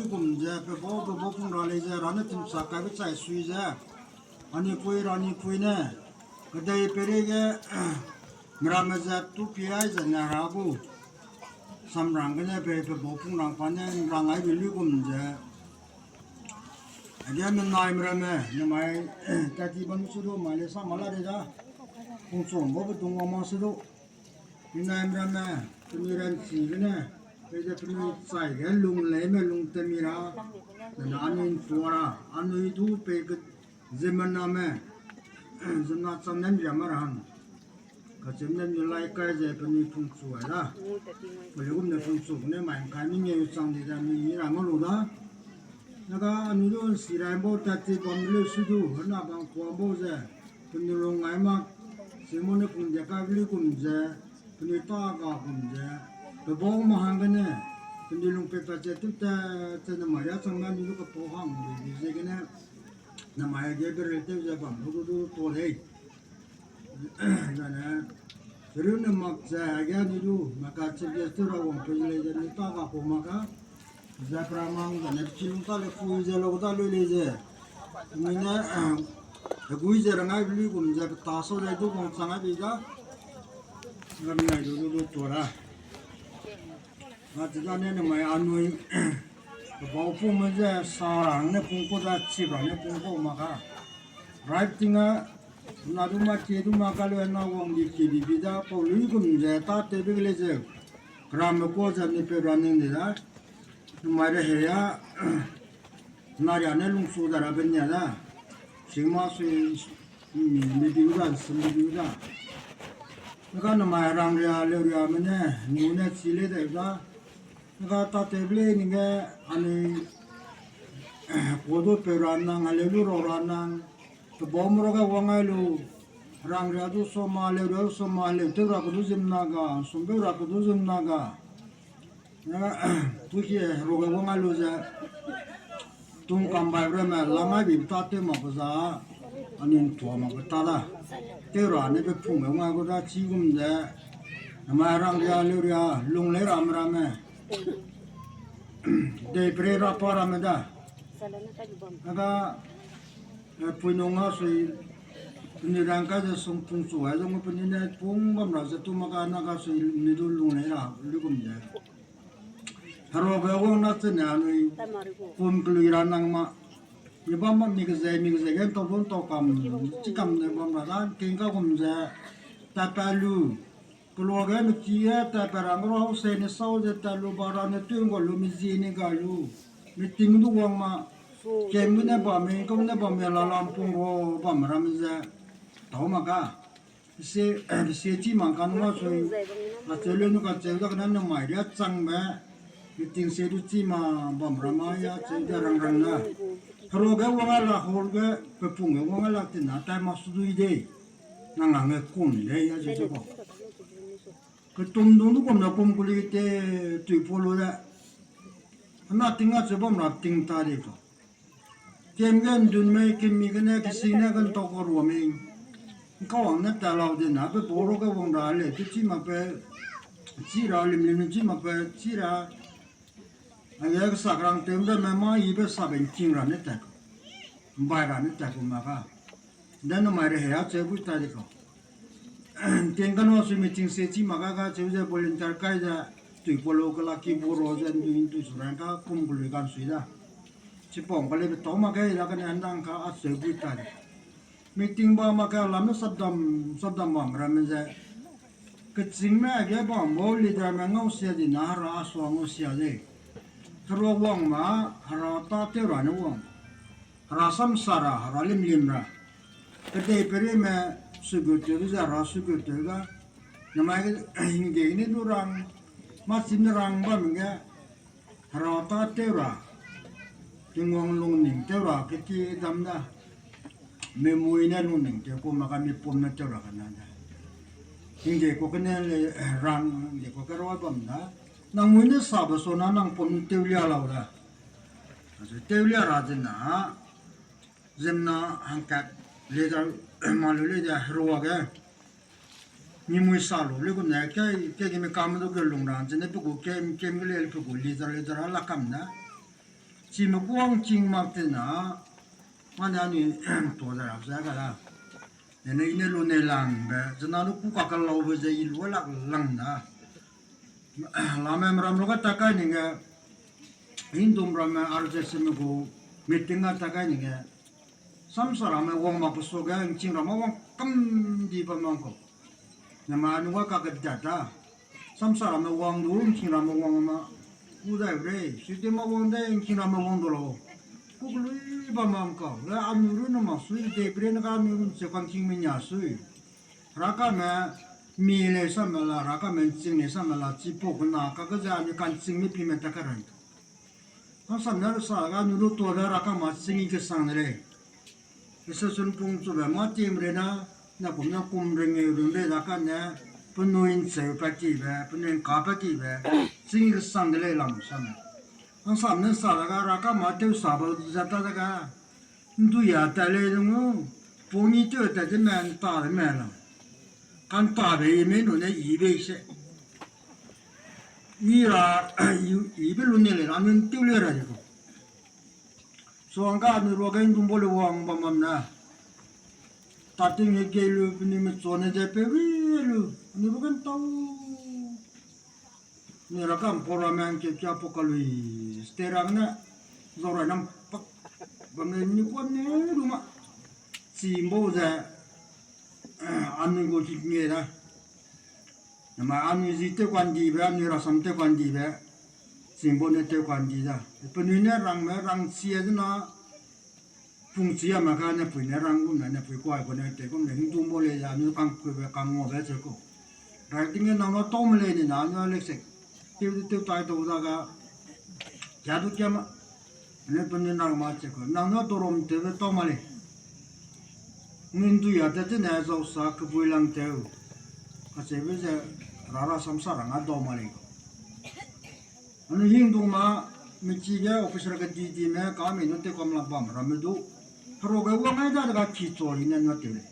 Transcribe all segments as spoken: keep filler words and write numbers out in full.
Kum ze, pe bau, pe bau pung ra lei ze, ra ne tingchak kaibe chai sui ze. Anui pui, ra anui pui ne. Kedei peirei ge, meramme ze, tu pi ai ze ne ra gu. Samrang gene pe, pe bau pung rang pa ne, rang ai be lu gum ze. Age menai meramme, nemai, tati bam su du, mai le sa ma la de da. Pung chum bau be dung wa ma su du. Menai meramme, penui ranchi gene, pe ze penui chai ge lung leime lung temi ra, nana anui ntua ra, anui du pe ge ziemmename, ziemmena chang nen ria ma ra hang. Kachim ne mi lai kai ze penui pungchu ai da. Peli gum ne pungchu ne mai ngkai mi ngeu chang di da mi mi ra ngau lu da. Naga anui du nsi rai bau tat ti bam leu su du, hena bang kuam bau ze, penui lung ngai mak, Simon ne pung dia kai lu gum ze, penui ta ga gum ze, pe bau ma hanggene, penui lung pe pat ze tut ta, ze namai ria chang da anui du kepau hang di di ziegene, namai ge berel tew ze bam lu du du tuâ lei. Zane, chirune mak ze age anui du, maka chirge tew ra wang pe lei ze anui ta ga ku mak ka, ze pramang zane kilung ta le pui ze lau ta lui lei ze. Anui ne, hegui ze rangai lu gum ze peta sau le du wang chang ai bi da. Raminai du du du tuâ ra. Achida ne namai anui, pebau pume ze sa ra hang ne pung kau da, chip ra ne pung kau mak ka. Right ting a, na du ma kie du ma ka le na wang di kie bi bi da, pau lui gum ze ta tewbe ge lei ze. Ramme kua ze ne pe ra ning di da. Namai rehei a, na ria ne lungsu da ra be nia da. Singma sui, mi, mi biu da, sim mi biu da. Nega namai rang ria, leu riame ne, nu ne chi lei dai da. Nega ta tewbe lei ning ge, anui, kua du peu ra nang, a leu lu rau ra nang. Pebaume ruage wang ai lu, rang ria du soma, leu ria du soma, leu tew ra ke du ziemmena ga, sumpeu ra ke du ziemmena ga. Tukie ruage wang ai lu ze, tung kambai ramme lang ai bi ta tew mak pe za, anui ntua mak pe ta da. Tew ra ne pe pungge wang ai gu da chi gum ze, namai rang ria, leu ria, lung lei ramme ramme. Dei perei ra pa ramme da. Aga, eh, pui nung a sui, penui rang kai ze sung pungchu ai zung penui ne pung bam ra ze tu mak ka na ka sui ni du lung lei ra, lu gum ze. Heruage wang na chene anui, kum kelui ra nang ma. Mi bam bam mi kezei, mi kezei ge ntau du ntau kam, chi kam ne bam ra da, king ka gum ze, tat pa lu. Keluage miki ge tat pa rang ra hau se ne sau ze tat lu ba ra ne tun ga lu mi zie ne ga lu. Mi ting du wang ma. Kem gene bamme, kau ne bamme la lam pung ro bam ramme ze. Tau mak ka. Bese, bese chi mak ka nua sui. Acheu le nu kacheu da kena namai ria changbe. Mi ting se du chi ma bam ra ma ya cheu de rang rang na. Heruage wang ai la hall ge, pe pungge wang ai la tina tai ma su dui de. Nang hangge kum de ya ze ze bau. Ketum dung du kum na kum kuli te tui pu lu de. Hena ting a cheu bam ra ting ta di kau. Kem ge ndun mei, kemi gene, kesing ne ge ntau ka rua mei. Nkau wang ne ta lau de na, pe bau ruage wang ra le, tu chi mak pe, chi ra, lim lim chi mak pe, chi ra. Aige kesak rang tew de me ma ibe sabe nking ra ne tat kau. Mbai ra ne tat kau ma ka. De namai rehei a cheu bui ta di kau. Ting kena sui meeting se chi mak ka ka cheu ze volunteer kai ze, tui polo kela ki bu ro ze ndui ndui su rang ka kum kelui kan sui da. Chipau ka lei be tau mak ge da kane nang ka a cheu bui ta di. Meeting ba mak ka lam ne sabdam, sabdam bam ramme ze. Kechîngme ge bam bau leaderme ngau sia di na hera a sua ngau sia de. Herua wang ma, hera tâtew ra ne wang. Hera samsa ra, hera limlim ra. Kedei pereime suigut tew ze hera suigut tew ga. Namai ge hingde ne du rang, mâchim ne rang bam ge, hera tâtew ra. Tingwang lungning tew ra, keki dam da. Mimui ne lungning tew ku mak ka mipum ne tew ra kena da. Hingde ku kene le rang, hingde ku kerua bam da. Nang mui ne sabe sona nang pum tewlia lau da. Tewlia ra zena, ziemmena hangkat leader ma lu lei de heruage. Mimui sa lu lei gum ne, ke, kegime kam du ge lung ra, zene pe gu kem, kem ge le pe gu leader, leader a la kam da. Chime kuang ching mak te na, mane anui tua ze rap ze ka da. Nene i ne lu ne langbe, zena lu ku ka kalaube ze i lu lak lang da. Lame meram lu ga ta kai ning ge, Hindu ramme R S S me gu meeting ga ta kai ning ge, samsa ramme wang mak pe suage, ngching ramme wang kam di bam mang kau. Nama anui ga kakedat da. Samsa ramme wang du, ngching ramme wang ma. Ku dai rei, sui de ma wang dai, ngching ramme wang du lau. Ku kelui bam mang kau. Le anui ru ne ma sui de, bre ne ga anui ru nche kangching me nia sui. Rakame mi lei sam me la, rakame nching lei sam me la, chipau kena kage ze anui kangching me pi me ta ka ran. Hangsam ne sa ga anui lu tua de rakama ching i kesang de lei. Ese sun pung chube mâ tim rei na, na kum na kum rengeu run rei da kane, penui ncheu pa tibe, penui nka pa tibe, ching i kesang de lei lam sam me. Hangsam ne sa da ga rakama tewsabe ze ta da ga, ndui a tat lei de ngu, pung i tew tat de me nta de me lam. Kantabe i me nu ne i bei se. I ra, i, i be lu ne lei ra, anui tew lei ra di kau. Suang ga anui ruage ndumbo le wang bam bam na. Tating he gei lu, penui me chone ze pe wi lu, anui ruage ntau. Ni rakam pau ramme ngkeu kia pau kalui, ste rang ne, zau rai nam pak, bam ne ni kuan ne lu ma. Chimbo ze, anui gu ki nge da. Nama anui zi tew kandibe, anui rasam tew kandibe, chimbo ne tew kandi da. Penui ne rangme rangchie de na, pungchia ma ka ne pui ne rang gu ne, ne pui kuai gu ne te kum ne hingdumbo lei da, anui kangkuibe kangngabe che kau. Rai ting ge nang na tau me lei ni na, anui leksek. Tew du tew tai dau da ga, kia du kia ma. Ne penui nang ma che kau, nang na dorom tewbe tau ma lei. Nui ndui a tat te ne zau sa kebui lang tew. Kacheube ze rara samsa rang a dau ma lei kau. Anui hingdung ma, mechige officer kedidime ka mei nu tew kam lak bam ramme du. Heruage wang ai da de ga ki chua i ne na tew lei.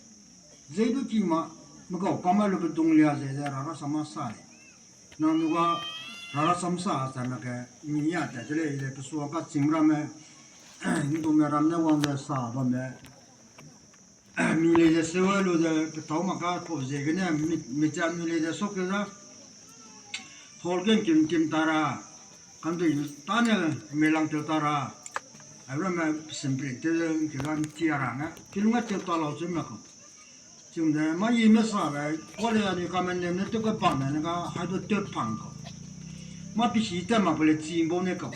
Zei du ki ma, me gau kam ai lube dung lia ze ze rara samsa lei. Nang nu ga rara samsa sa na ke, mi a tat te lei ze pe sua kachim ramme, hingdume ram ne wang ze sa bamme. Mi lei ze seu lu ze petâu mak ka pau ziegene, mi, mi cha mi lei ze sokeu da. Hall ge ngkim ngkim ta ra, kandui tane mi lang tew ta ra. Ai ramme simple tew ze ngkeu ra ntia ra ne, kilung ge tew ta lau cheu mak kau. Chim ze, mâ i me sa gai, kua lei anui kameneu ne tew kebam ne ga, hai du tew pang kau. Mâ pisi tat mak pe lei chim bau ne kau.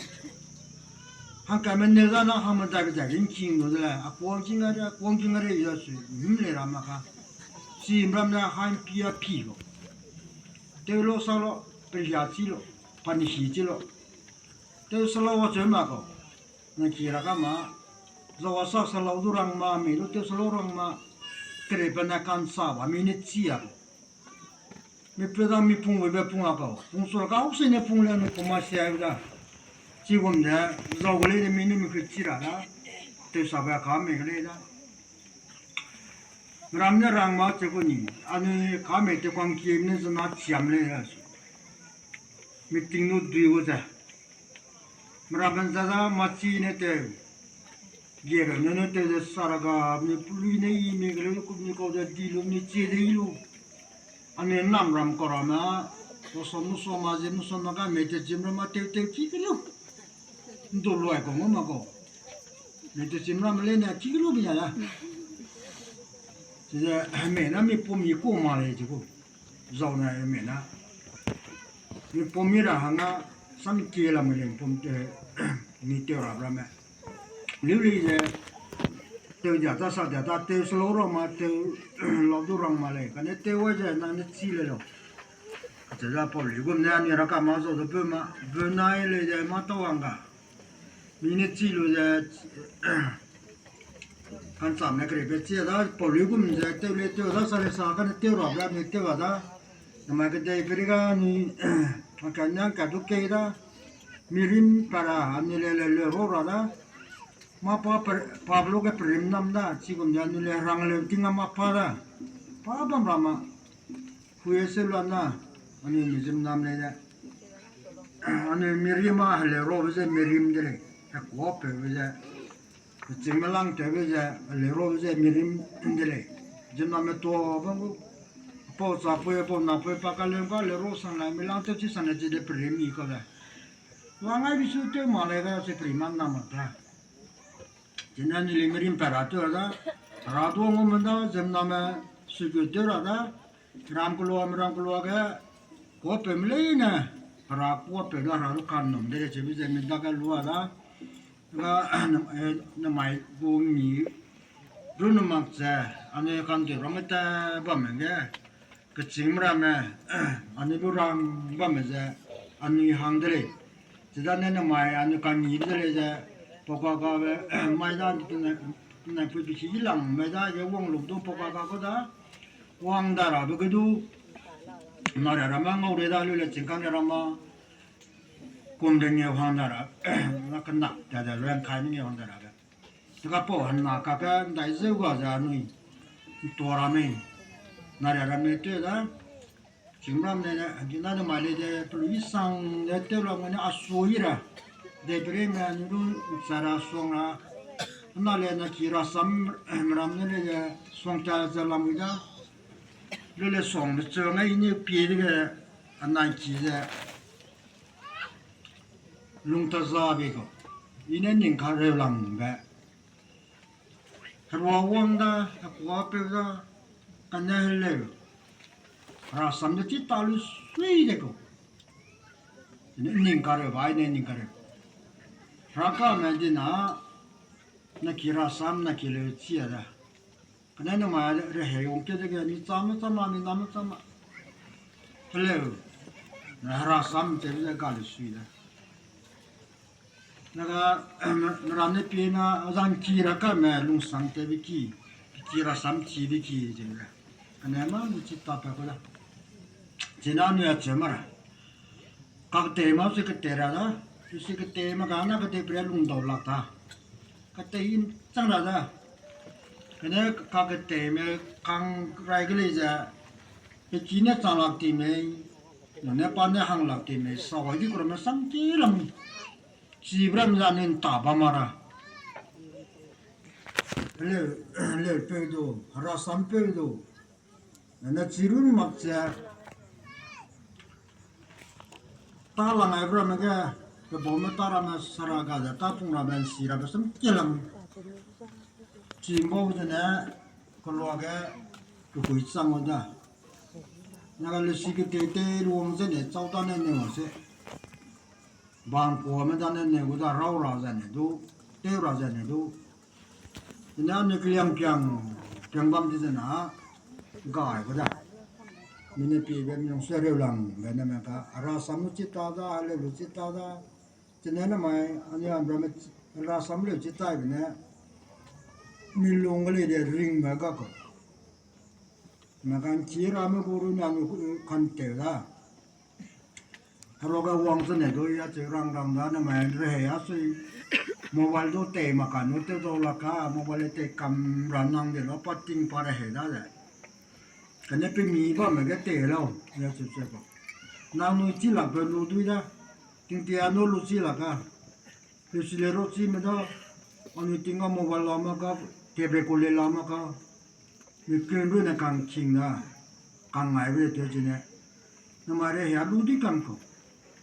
Hangkame neu da na hangmedai kedai ringking lu de lei, a kuangking a re, a kuangking a re i da sui, hum lei ra mak ka. Chim ram ne hai mpia pi kau. Tew lau sa lau, peria chi lau, pani si chi lau. Tew sa lau a cheu mak kau. Na ki ra ka ma, zau a sa sa lau du rang ma, mi lu tew sa lau rang ma, kereibe ne ka'nsa ba mi ne chi a kau. Mi pe da mi pung weibe pung a kau. Pung su ra ka hau se ne pung le ne pung ma sia da. Chigum ze, zau gu lei ne mi ne mi keu chi ra da. Tewsabe ka mei ke lei da. Ram ne rang ma che ku ni, anui ka mei tew kangkie ne zena chiam lei da su. Meeting nu dui gu ze. Meramme za da machi ne tew. Gere ne ne tew ze saraga ne pului ne i mi ke lu ku mi kau ze di lu mi chi de i lu. Anui nam ram kau ramme, musom musom ma ze musom ma ka mei te chim ramme tew tew ki ke lu. Ndu luai kau ngau ma kau. Mei te chim ramme lei ne ki ke lu bi ya da. Chize, mei na mi pum i ku ma lei chi ku. Zau ne mei na. Mi pum i ra hang a, sam kie la me lei pum te, mi tew ra ramme. Liu lei ze, tew dia ta sa dia ta, tew sa lau ra ma, tew lau du rang ma lei. Kane tew wai ze, nang ne chi le lau. Kache za pau lei gum ne, anui ra ka ma zau ze peu ma, peu nai lei ze, mâ tau wang ga. Mi ne chi lu ze, ka'ncham ne kereibe chi da, pau lei gum ze, tew lei tew da, sa lei sa, kane tew ra be, anui tew a da. Namai kedei peri ga anui, a ka nang ka du kei da. Mi rim pa ra, anui le le le ro ra da. Mâ pa per, pa pe lu ge perim nam da, chigum ze anui le rang le ting a mâ pa da. Pa bam ra ma. Hui se luan da, anui mi zim nam lei ze. Anui mi rim a hele robe ze mi rim de lei. Hekuâpeube ze, pechîngme langtewbe ze, a lero ze mirim de lei. Ziemmename tuâ bam gu, apau chapui, apau napui, pa kaleu ka lero sang nai, mi langtew chi sang ne chi de perim mi kau de. Wang ai bi su tew mak lei ga, chi perim mam na mak da. Chine anui lei mirim pat ra tew ra da, ra duang gu me da, ziemmename sukeu tew ra da, ram kelua, mi ram kelua ge, kuâpeume leine, hera kuâpeu da, hera du kanum de lei chibe ze mi dage lua da, ga, eh, namai gu mi, runne mak ze, anui kanteu ramme ta bamme ge, kechîngme ramme, anui du rang bamme ze, anui hang de lei. Chidane namai anui kangîbe de lei ze, pau kagabe, mai da, penai pui peki lang mai da, ge wang lu du pau kaga kau da, wang da rabe ge du, naria ramme ngau rei da, leu le chingkang ne ramme, kum rengeu hang da ra, na kenak ta de, rengkai mengeu hang da rabe. Chika pau hena kake ndai zeu ga ze anui, ntua ramme, naria ramme tew da, chîngme ram ne, dina ne mai lei de, pelui sang de tew lam ne a sui ra, de pereime anui du ncha ra suang ra, na le na ki rasam, ram ne lei de, suang ta ze lam da, leu le suangbe cheu ngai i ne pie dege, anai ki ze, lung ta za be kau, i ne ning kareu langbe. Herua wang da, hekuâpeu da, kane heleu. Rasam de chi ta lu sui de kau. Ning kareu bai ne ning kareu. Rakame dina, na ki rasam, na ki leu chi a da. Kane namai rehei wangkeu dege, mi chame chama, mi name chama. Heleu, na herasam tewbe ze ga lu sui da. Naga, meram ne pie na, azang ki rakame lungsang tewbe ki, ki rasam chibe ki ze. Kane ma lu chi ta pa kau da. Chine anui acheu ma ra. Kaktei ma si ketei ra da, si ketei ma ga na ketei pere lungdau lak ta. Ketei i chang ra da. Kane kaketeime kang rai ge lei ze, peki ne chang lak ti mei, nane pa ne hang lak ti mei, sa gai di kuramme sam ki lam. Chibe ram ze anui nta bam ma ra. Leu, leupeu du, herasampeu du. Nane chirun mak ze. Ta lang aibe ramme ge, pebaume ta ramme sara ga ze, ta pung ramme nsi rabe sam ki lam. Chimbau zene, keluage, kekui chang da. Naga lesi ketei tei luang zene, chau ta ne neu se. Bangkuame da ne neu gu da, rau ra zene du, tew ra zene du. Ina ne keliang piang, piang bam di zena, gai gu da. Mi ne piebe mi nung se reu lang be ne me ka, herasam lu chi ta da, heleu lu chi ta da. Chine namai, anui am ramme, herasam leu chi taibe ne, mi lung ge lei de ringbe ga kau. Me ka'nchi ramme gu ru ne anui kanteu da. Heruage wang zene du acheu rang rang da namai rehei asui. Mobile du tei mak ka nu tew dau lak ka, mobile tei kam ra nang de lau pa ting pa rehei da ze. Kane pe mi bamme ge tei lau, acheu cheu kau. Nangnui chi lakbe lu dui da, tingtia nu lu chi lak ka. Lesi le ro chime da, anui ting ga mobile la mak ka, tebe ku le la mak ka. Mi ken ru ne kangking da, kangngaibe teu chine. Namai rehei a lu dui kam kau.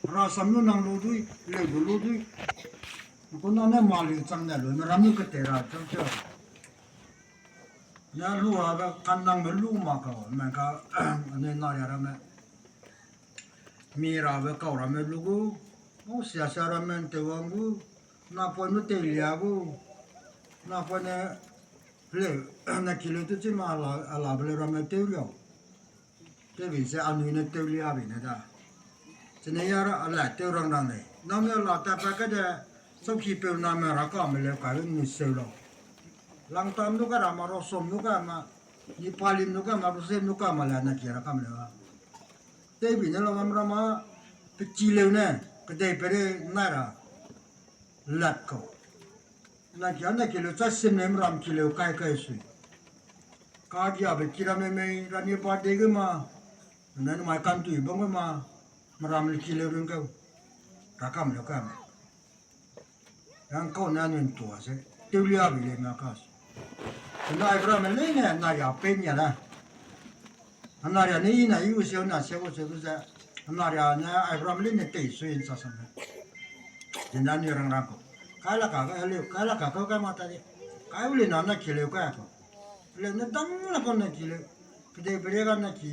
Herasam lu nang lu dui, leu du lu dui. Ku na ne mali chang ne lu, meram lu ketei ra chang cheu. Ne lu rabe kannangbe lu mak kau, me ka, anui naria ramme. Mi rabe kau ramme lu gu, ngau sia sia ramme nteu wang gu, napoine teilia gu, napoine leu, na ki leu tew chi ma ala, alabe leu ramme tew liau. Tewbi ze anui ne tewlia bi ne da. Chine ya ra ala tew rang rang lei. Nang ne ala tat pa ka de, chauki peu name ra kame leu kaibe nui seu lau. Langtam nu ka ra ma, Rosom nu ka ma, Nipalim nu ka ma, Rusem nu ka ma le na ki ra kam leu a. Tewbi ne lau am ra ma, pe ki leu ne, kedei pere nai ra, lat kau. Na ki ane ki leu chai sim ne ram ki leu kai kai sui. Kagiabe ki ramme mei, rani birthday ge ma, nane mai kantui bam ge ma, meram le ki leu run kau. Ra kam leu kame. Rangkau ne anui ntua se, tewlia bi lei ma ka se. Hena Abraham leine hena ria pei nia da. Hena ria ne i na i u seu na seu u seu du ze. Hena ria ne Abraham leine tei sui nsa sam ne. Zene anui rang rang kau. Kai la ka, kai leu, kai la ka kau kai ma ta di. Kai u lei na na ki leu kai kau. Leu ne dam la kau na ki leu. Kedei pere ga na ki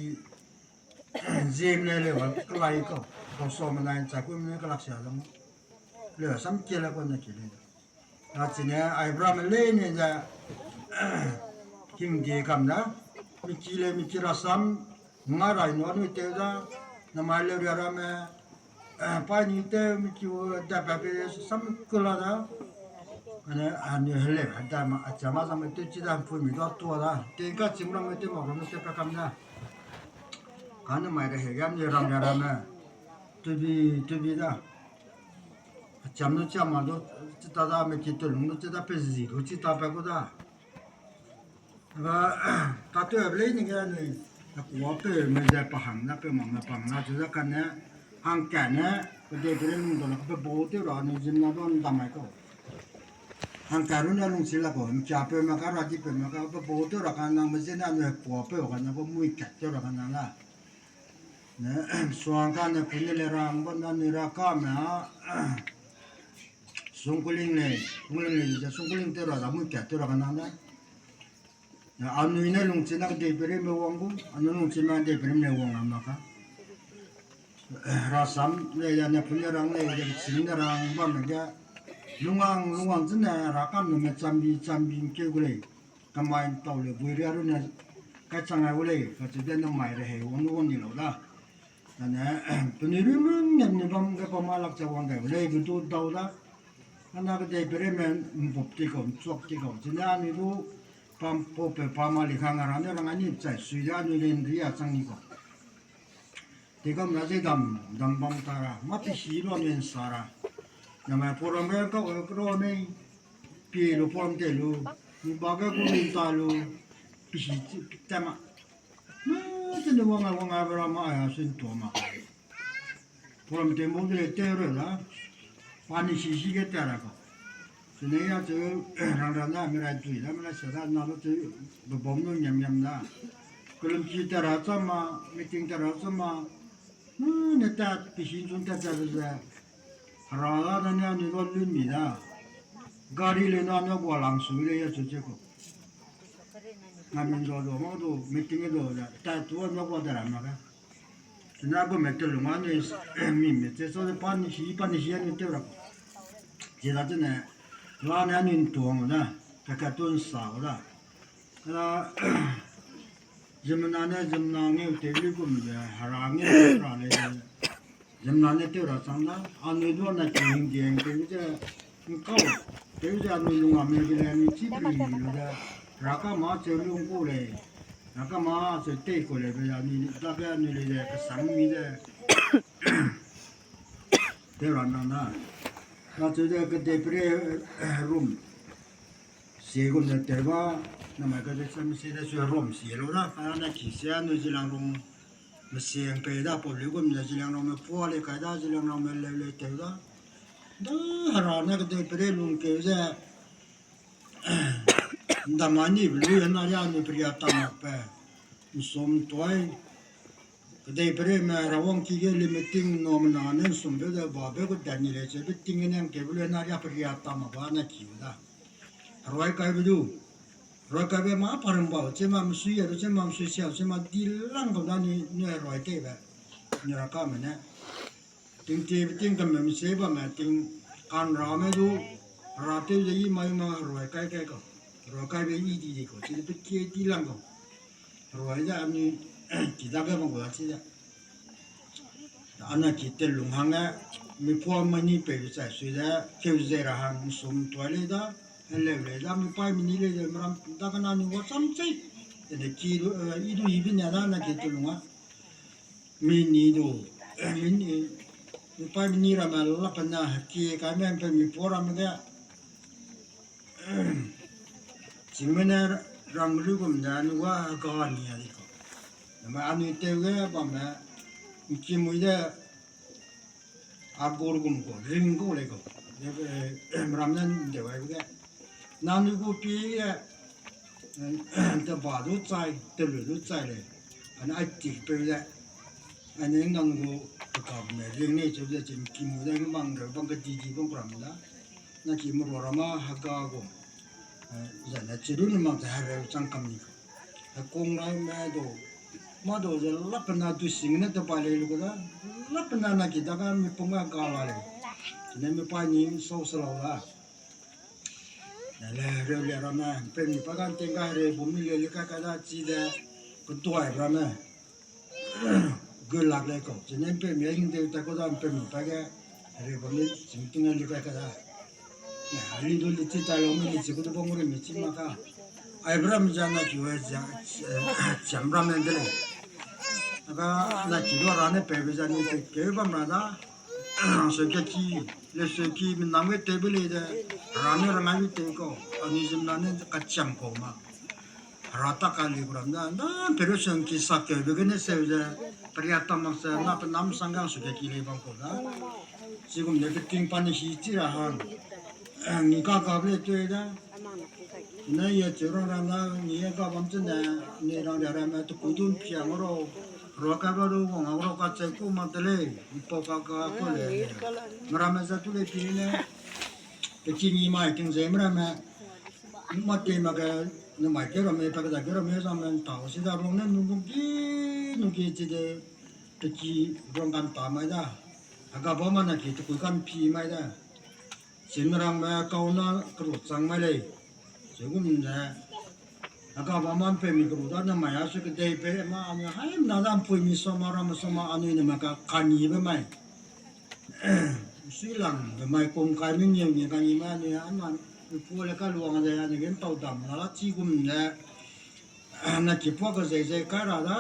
Ziem le leu, kelai kau, kau sa menai nchai ku mene kelak sia lam. Leu, sam kie la kau na ki lei. A chine, Abraham leine ze, hingdie kam da, mi ki le, mi ki rasam, ngai rai nu anui tew da, namai leu ria ramme, paî ni tew, mi ki u, da pa pe, sam ku la da. Ane, anui heleu, da ma, achama zangme tew chi da, mpui mi da tua da, te ka chim ramme tew ma ramme tew pa kam da. Kane mai rehei ge anui ram ria ramme, tubi, tubi da. Acham nu chama du, chi ta da, mi ki telung du chi da, pe zi du chi ta pa ku da. Ga, katew lei ni ge anui, kuâ peu me ze pa hang na, peu mak me pa hang na, chu ze kane, hangkane, kedei pere lung dau la, pe bau tew ra anui zimna du ndam mai kau. Hangka runne lungchi la kau, nkiapeu me ka, radipeu me ka, pe bau tew ra kanangbe zene anui kuâ peu kane, gu mui kat tew ra kanang la. Ne, suang kane pune le rang bam na anui ra kame a, sungkuling lei, sungkuling lei ze sungkuling tew ra da mui kat tew ra kanang da. Anui ne lungchi na kedei perime wang gu, anui lungchi na kedei perime wang a mak ka. Rasam lei, ne pune rang lei, ching ne rang bamme ge, lungwang, lungwang zene ra kam nume chambi, chambi ngkeu gu lei. Kamai ntau le bui ria runne, kachang ai gu lei, kacheu de namai rehei wang lu wang ni lau da. Ane, penui runne ni bam ge pa ma lak cha wang dai gu lei, be du dau da. Ana kedei perime mbup ti kau, nchuak ti kau, chine anui du, pam pau pe pa ma li hang a ra ne rang anui chai sui da anui le nri a chang ni kau. Teikam na ze dam, dam bam ta ra, mâ pehî lu anui nsa ra. Namai program ge kau, kau mei, pie lu program te lu, mi ba ge gu lun ta lu, pehî chi, pi ta ma. Mâ, chine wang a, wang a be ra ma, a sun tua ma. Program te mu de le tew ra da, pa ni si si ge ta ra kau. Chine a cheu, rang rang da, mi rai dui da, mi rai sia da, na lu cheu, be bam lu ngiam ngiam da. Kelum ki ta ra cha ma, meeting ta ra cha ma, ne tat, pehî nchun tat tat ze, hera da ne anui lu lun mi da. Gari le na ne gua lang sui lei a cheu cheu kau. Nga min zua zua ma du, meeting du ze, tat tu a ne gua da ra ma ga. Chine gume telung anui, mi me che chau ze pa ni si, pa ni si anui tew ra. Chi da chine, la ne anui ntuang da, ka ka tu nsa da. Kala, ziemmena ne ziemmena ngeu tew lu gum ze, hera ngeu ra lei ze. Ziemmena ne tew ra chang da, anui du na ki hingdie ngkeu ze, ngkau, tew ze anui lung a me ge le anui chi peri lu ze, hera ka ma cheu lu ngkau lei, hera ka ma cheu tei kau lei be anui dage anui lei ze kesang mi ze, tew ra nang na. Kacheu ze kedei pere, rum. Sie gum ze tew ba, namai ka ze sam sie de sui rum sie lu da, ka na ki sia anui Zeliangrong, mesiang pei da pau lu gum ze Zeliangrongme pua lei kai da, Zeliangrongme leu lei tew da. Da hera ne kedei pere lungkeu ze, ndamai ni be lu hena ria anui peria ta mak pe, nsum tuai. Kedei perime ra wangki ge limiting namena ne nsum be ze ba be gu da ni lei ze be ting ne ngkeu be lu hena ria peria ta mak ba na ki da. Herui kaibe du. Herui kaibe ma pa rang ba, che ma mesui a du, che ma mesui sia, che ma di lang kau da ni, ni herui tei be. Ni ra kame ne. Tingtie be ting kame mese bamme ting kan rame du, hera tew ze i mai ma herui kai kai kau. Herui kaibe i di di kau, chi pe kie di lang kau. Herui ze anui, ki dage bang gu da chi ze. Ana ki telung hangge, mi pua mai ni pei be chai sui ze, keu ze ra hang sum tuai lei da, heleu lei da, mi paî mi ni lei ze, meram dagene anui wa cham chei. Tene ki du, eh, i du i be nia da, na ki telung a. Mi ni du, mi ni, mi paî mi ni ramme lape na, ki kaime pe mi pua ramme ge, chingme ne rang lu gum ze anui ga ga ni a di kau. Namai anui tew ge bamme, ngkimui de, a gur gum kau, ring kau lei kau. Ram ne ndeu ai ge, nang ni gu pi ge, te ba du chai, te lu du chai lei, ane ai tik peu ze, ane nang gu pe ka me ring nei cheu ze, chim kimu de mang de bang ke di di bang kuram da, na ki me ro rama hega gu, zane chi du ne mang ze hereu chang kam ni ka. Hekung rai me du, mâ du ze lapena du sing ne te pa lei lu gu da, lapena na ki da ga mi pung ga ga la lei. Chine mi pa ni sau se lau da. Le hereu le ramme, ’mpeumi pa ga ’nteng ga hereu bum mi le le ka ka da chi de, keduai ramme. Gu lak lei kau, chine ’mpeumi a hingdeu ta ku da ’mpeumi pa ge, hereu bum mi chim ting a le ka ka da. Li du li chi ta lau mi li chi ku du bang gu re mi chi ma ka. Ai bram ze na ki we ze, chiam ramme de lei. Aga na ki du ra ne peube ze ni te keu bam ra da. Seuke ki, le seuki menam ge tewbe lei de, ra ne rangai ge tew kau, anui ziemmena ne kachiam kau ma. Hera ta ka li gu ram da, da, peru seuki sa keube gene seu ze, peria ta mak ze, na pe nam sang gang seuke ki lei bam kau da. Chigum de peting pa ne hi chi ra hang. Ni ka gabe lei tei da. Ne ye cheu rang rang da, ni ye ga bam chene, ni rang ria ramme, tekui du ’mpiang rau, rua ka ba du wang rau kacheu ku mak de lei, ’mpau ka ka ku lei. Meramme ze tu lei pi ne, pe ki ni mai ting ze meramme, mâ tei mak ge, nemai keu ramme, pa keda keu ramme, zangme ’ntau si da rang ne, nung ki, nung ki chi de, pe ki rang kan ta mai da. Aga ba ma na ki tekui kan pi mai da. Chimrangme kau na keru chang mai lei. Chigum ze, aga ba ma ’mpeumi keru da nemai a su kedei pe ma anui haimna da ’mpuimi soma ramme soma anui nemai ka kanibe mai. Suilangbe mai kum kai mengeu ni kani mai anui haimna, ’mpu le kaluang ze anui ge ’ntau dam la chigum ze, na ki puâ kezei zei kai ra da,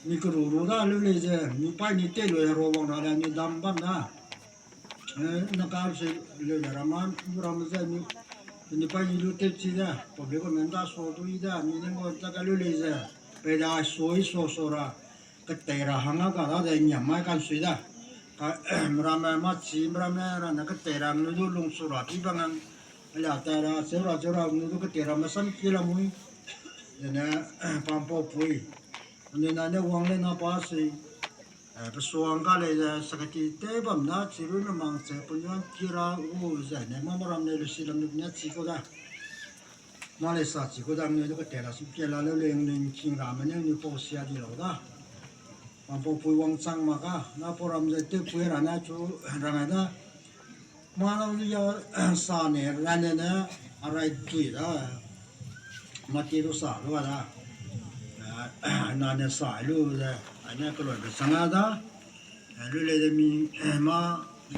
mi keru ru da leu lei ze, mi paî ni tei lu ra wang ra le anui dam bam da. Na ka se leu le ramme, ramme ze mi, ni paî ni lu tewchi da, public government da sa du i da, mi ne ngau ta ka leu lei ze, peida sui sa sa ra, ketei ra hang a ga da de ngiam mai kansui da. Ka, meramme mâ chi, meramme ra ne ketei ra nui du lungsu ra pi bang ang, alia ta ra, cheu ra, cheu ra, nui du ketei ramme sam ki la mui. Zene, pampaupui. Anui na ne wang lei na pa sui. Pesuang ka lei ze, saketi tew bam na, chi ru ne mang che, penuan ki ra gu ze, ne mâ meram ne lu si lam ne chi kau da. Mâ lei sa chi kau da, nui du ketei ra su ke la leu lei, nui ’ngking ramme ne nui pau sia di lau da. Pampaupui wangchang mak ka, na pau ram ze tewpui ra ne chu rang ai da. Mâ nang ya sa ne, ra ne ne, a rai dui da. Mâ ti du sa lu da. Na ne sa lu ze, a ne keloibe chang a da. Lu lei de mi, mâ,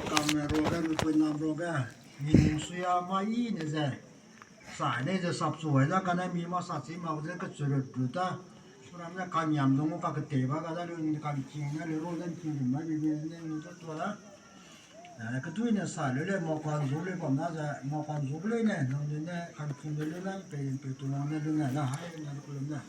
kam ruage, mi pui nam ruage, mi nung sui a mâ i ne ze. Sa ne ze sapchu ai da kane mi mâ sa chi mak ze kechurut rut da. Ram ne kaniam dung ka ketei ba ga da lu ne kangking ne le ro ze ’ngking rum mai bi bi ne lu ze tua da. Kedui ne sa leu lei mâ kan zu lei bam na ze, mâ kan zu lei ne, nang ne ne kangking de leu lei, pei, pei tu wang ne lu ne, na hai ne lu ne.